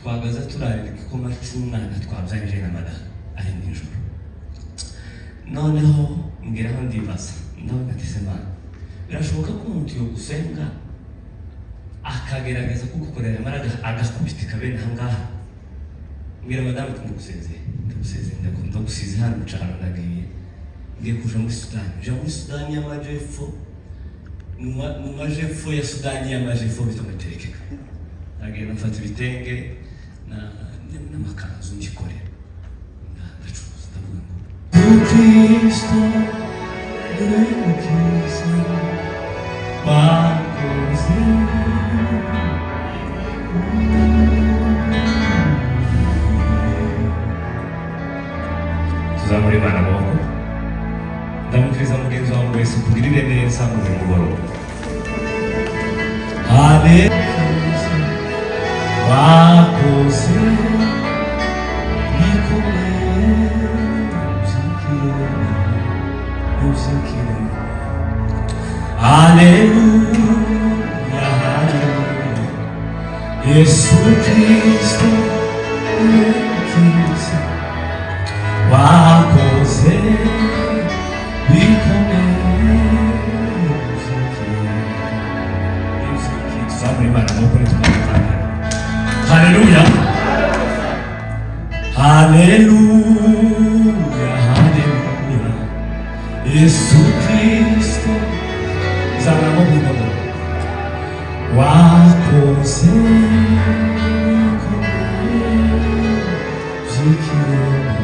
Twagaza turarira igikoma cy'umwana twabyarije na madamu ari nijoro. Noneho ngeraho ndibaza, ndavuga ati: "Se Mana, birashoboka ko umuntu yogusenga akagerageza kugukorera, yamara agakubitika bene ahangaha?" Mbwira madamu ati: "Ndagusezeye, ndagusezeye, ndagusize hano mu cyaro, ndagiye, ngiye kuja muri Sudani, nja muri Sudani y'Amajepfo, mu majepfo ya Sudani y'Amajepfo bita Materekeka." Ndagenda mfata ibitenge n'amakanzu ngikorera, ndacuruza. Ndavuga ngo Kristo niwe mukiza wakoze. Tuzamura Imana amaboko. Ndamukiriza mugenzi wawe wese kugirire neza muri uyu mugoroba. Haleluya, wakoze bikomeye by'ikiremwa, by'ikiremwa. Haleluya, haleluya, Yesu Kristo niwe mukiza wakoze bikomeye by'ikiremwa. Tuzamura Imana amaboko nitumara gutangira. Haleluya, haleluya, haleluya, Yesu Kristo. Zamura amaboko ngo wakoze bikomeye by'ikiremwa,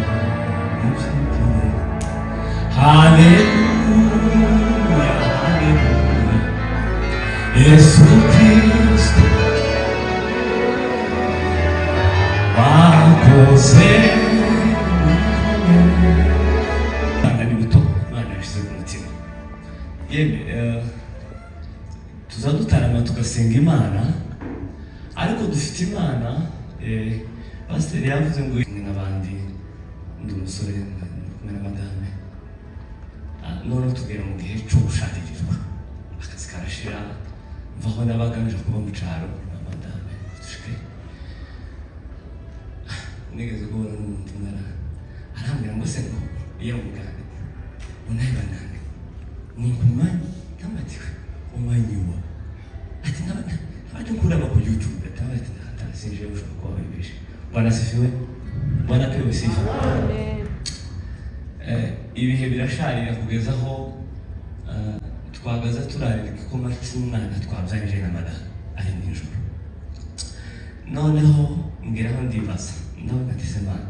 by'ikiremwa. Haleluya, haleluya, Yesu Kristo wakoze bikomeye. Imana ni buto, Imana yashyize ku mutima. Yemwe, tuza dutarama tugasenga Imana, ariko dufite Imana. Pasiteri yavuze ngo kumwe n'abandi, ndi umusore ndi kumwe na madame. Noneho tugera mu gihe cyo gusharirirwa, akazi karashira, mvaho nabaga nje kuba mu cyaro na madame. Dushike nigeze guhura n'umuntu umwe, arambwira ngo se ngo iyo mugande unaye banange nikumanyi namatiwe umanyiwa, ati nabanje kuraba ku YouTube, ati sinje ushobora kuba wibeshe. Bwana asifiwe, Bwana apewe sifa. Ibihe birasharira kugeza aho twagaza turarira igikoma cy'umwana twabyarije na madamu ari nijoro. Noneho ngeraho ndibaza, ndavuga ati: "Se Mana,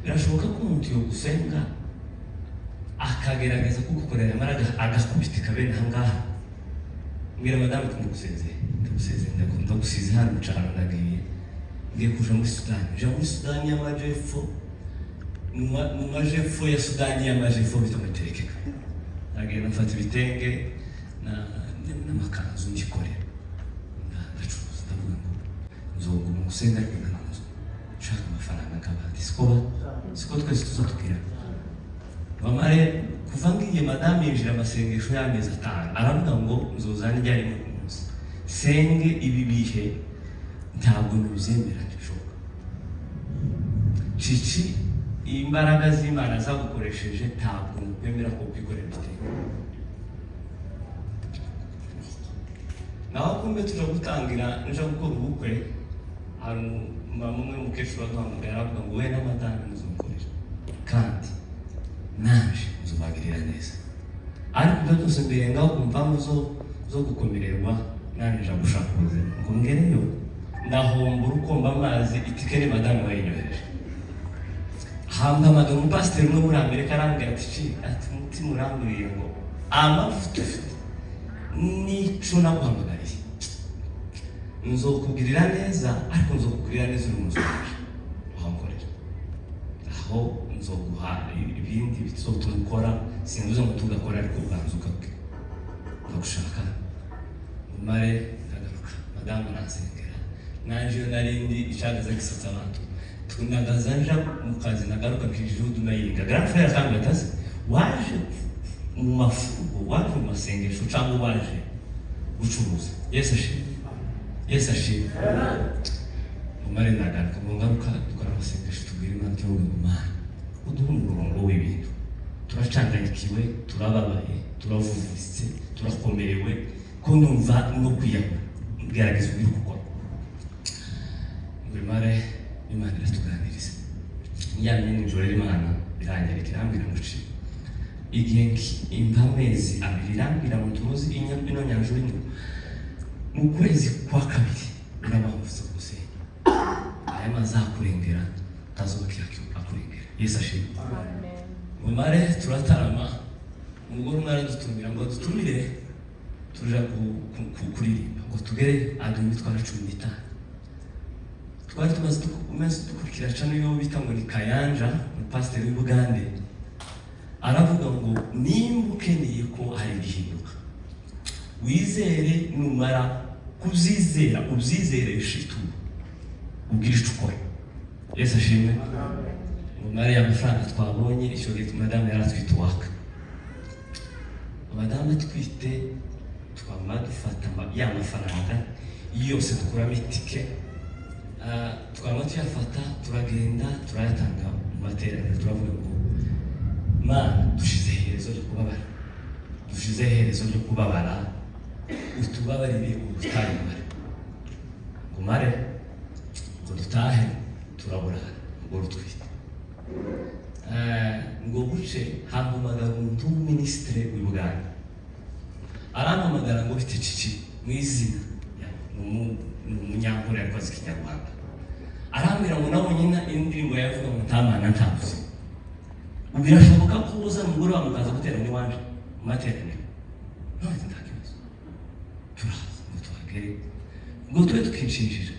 birashoboka ko umuntu yogusenga akagerageza kugukorera, yamara agakubitika bene ahangaha?" Mbwira madamu ati: "Ndagusezeye, ndagusezeye, ndagusize hano mu cyaro, ndagiye, ngiye kuja muri Sudani, nja muri Sudani y'Amajepfo, mu majepfo ya Sudani y'Amajepfo bita Materekeka." Ndagenda mfata ibitenge n'amakanzu ngikorera, ndacuruza. Ndavuga ngo nzoguma gusenga, ariko ntabwo nshaka amafaranga nk'abandi. Siko twese tuza tugira bamare kuva ngiye. Madamu yinjira amasengesho y'amezi 5, aravuga ngo nzozana ijya rimwe ku munsi senge. Ibi bihe ntabwo nubyemera, ntibishoboka. Cici, imbaraga z'Imana zagukoresheje, ntabwo nukwemera ko kwikorera ibitenge. Naho kumbe tuja gutangira nja gukora ubukwe, hari umumama umwe w'umukecuru waduhamagaye, aravuga ngo we n'amadame muzunkorera kandi naje nzubagirira neza. Ariko ibyo byose mbirengaho ku mpamvu zo gukomererwa, nanjye nja gushaka ubuzima. Ngo ngereyo ndahombora ukomba amazi, itike ni madamu wayinyohereje. Hampamagara umupasiteri umwe muri Amerika, arambwira ati: "Ci," ati, "umutima uramburiye ngo amavuta ufite nico naguhamagariye, nzokugirira neza, ariko nzokugirira neza uri umuzungu aho nkorera, aho nzoguha ibindi bizotuma ukora. Simvuze ngo tugakora, ariko ubanza ugabwe ndagushaka." Mare ndagaruka, madamu aransengera, nanje iyo narindi icagaza gisetsa abantu, tunagaza nja mu kazi, nagaruka nkijudu nayiga. Grand frère akambwira ati: "Ase waje mu mafugo, waje mu masengesho cyangwa waje gucuruza?" Yesu ashimwe, Yesu ashimwe. Ngo mare ndagaruka, ngo ngaruka dukora amasengesho, tubwira Imana, tuvuga ngo: "Mana, uduhe umurongo w'ibintu, turacanganyikiwe, turababaye, turavuvutse, turakomerewe, ko numva no kwiyahura, gerageza ubwire uko ukora." Ngo imare Imana iratuganiriza. Ndyamye nijoro, Imana iranyereka, irambwira ngo ci igihe impa amezi 2, irambwira ngo tuzi ino nyanja urimo, mu kwezi kwa kabiri urabahuza gusenga, aya mazi akurengera, atazubakira akurengera. Yesu ashimwe. Mumare turatarama, umugore umwe aradutumira ngo dutumire tuja kuririmba, ngo tugere aduha imitwaro 15. Twari tumaze umunsi dukurikira ca niyo bita ngo ni Kayanja, umupasiteri w'i Bugande, aravuga ngo nimba ukeneye ko hari igihinduka, wizere, numara kubyizera ubyizereshe ituro, ubwire icyo ukora. Yesu ashimwe. Ngo mare ya mafaranga twabonye icyo gihe, madamu yari atwite uwaka, madamu atwite, twama dufata ya mafaranga yose dukuramo itike. Twama tuyafata, turagenda turayatanga mu materaniro, turavuga ngo: "Mana, dushize iherezo ryo kubabara, dushize iherezo ryo kubabara, utubabarire ubutayibara." Ngo mare ngo dutahe, turaburara umugore utwite. Ngo buce hampamagara umuntu w'umuminisitiri w'i Buganda, arampamagara ngo: "Bite Cici?" Mu izina. Ni umunyankore ariko azi Ikinyarwanda. Arambwira ngo nabonye indirimbo yavuga ngo ntamana ntavuze, ubu birashoboka ko uzana umugore wawe mukaza guterana iwanje mu materaniro? None nta kibazo, turaza. Ngo tuhagere, ngo tube tukinshishije,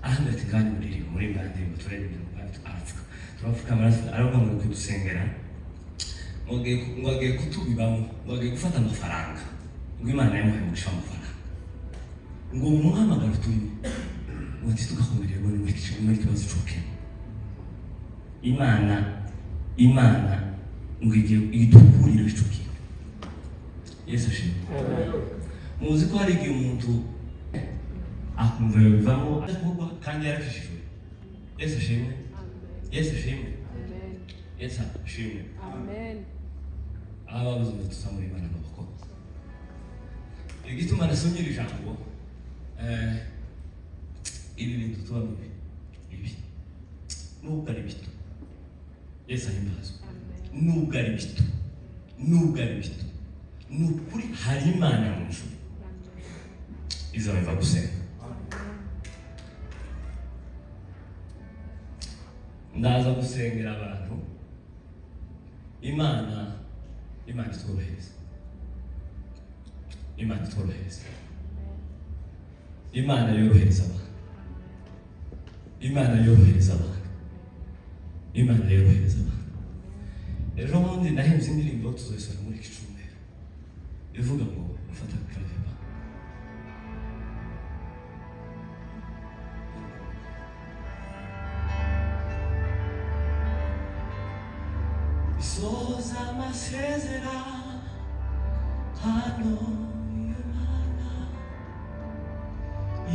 arambwira ati: "Ngani muririmba muri mbwa ndirimbo." Turaririmba, arapfuka, turapfuka amaraso, aravuga ngo kudusengera, ngo agiye kutubibamo, ngo agiye gufata amafaranga, ngo Imana yamuhaye umugisha w'amafaranga, ngo mu muhamagaro turimo, ngo ntitugakomererwe muri kibazo c'ubukene. Imana ngo igiye idukurire ico kintu. Yesu ashimwe. Muzi ko hari igihe umuntu akumva bivamo akorwa kandi yarafishijwe. Yesu ashimwe. Yesu ashimwe. Yesu ashimwe. Amen. Aba babuze ngo tuzamure Imana amaboko. Igituma nasomye iri jambo, ibi bintu tubamo, ibi nubwo ari bito, Yesu ahimbazwe. Amen. Nubwo ari bito, nubwo ari bito, ni ukuri hari Imana mu ijuru izabimva gusenga. Ndaza gusengera abantu. Imana itworohereza, Imana itworohereza, Imana yorohereza abantu, Imana yorohereza abantu, Imana yorohereza abantu. Ejo bundi nahimbye indirimbo tuzayisora muri iki cyumweru, ivuga ngo ufata clavier. Isoza amasezerano y'Imana,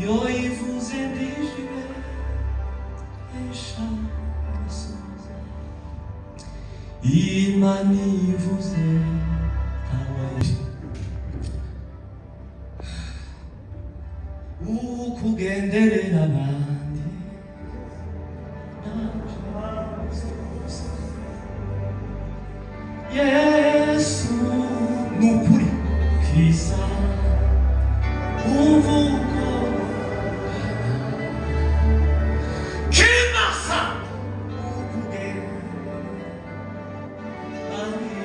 yo ivuze ndijwe esha isoza. Imana ivuze ntawe ukugenderera abandi. Yesu ni ukuri kisa uvuko kimasa ukugenderera abandi.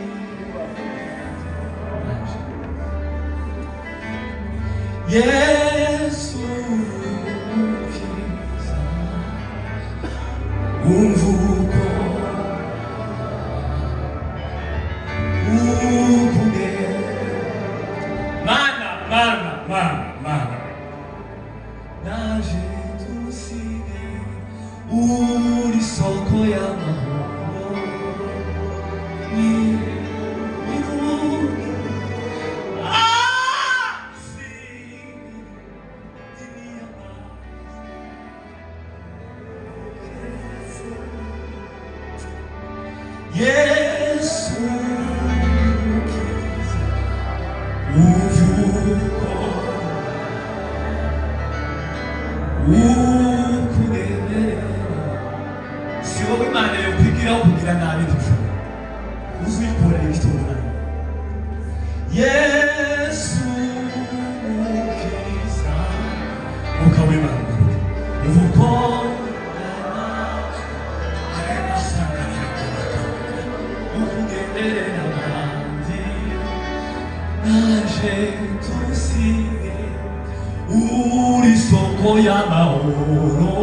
Yesu mukiza, umvuko ukuge Mana, Mana, Mana, Mana, naje tusige uri soko y'amahoro ni irungi. Ah, si. Yesu mukiza, uvuko ukuremerera. Si wowe Imana yokwigiraho kugira nabi, ntibishobora. Uzuyikorera igitunganye. Yesu mukiza, Mwuka w'Imana ugaruke, uvuko ukugenderera abandi, naje tusige, uri soko y'amahoro.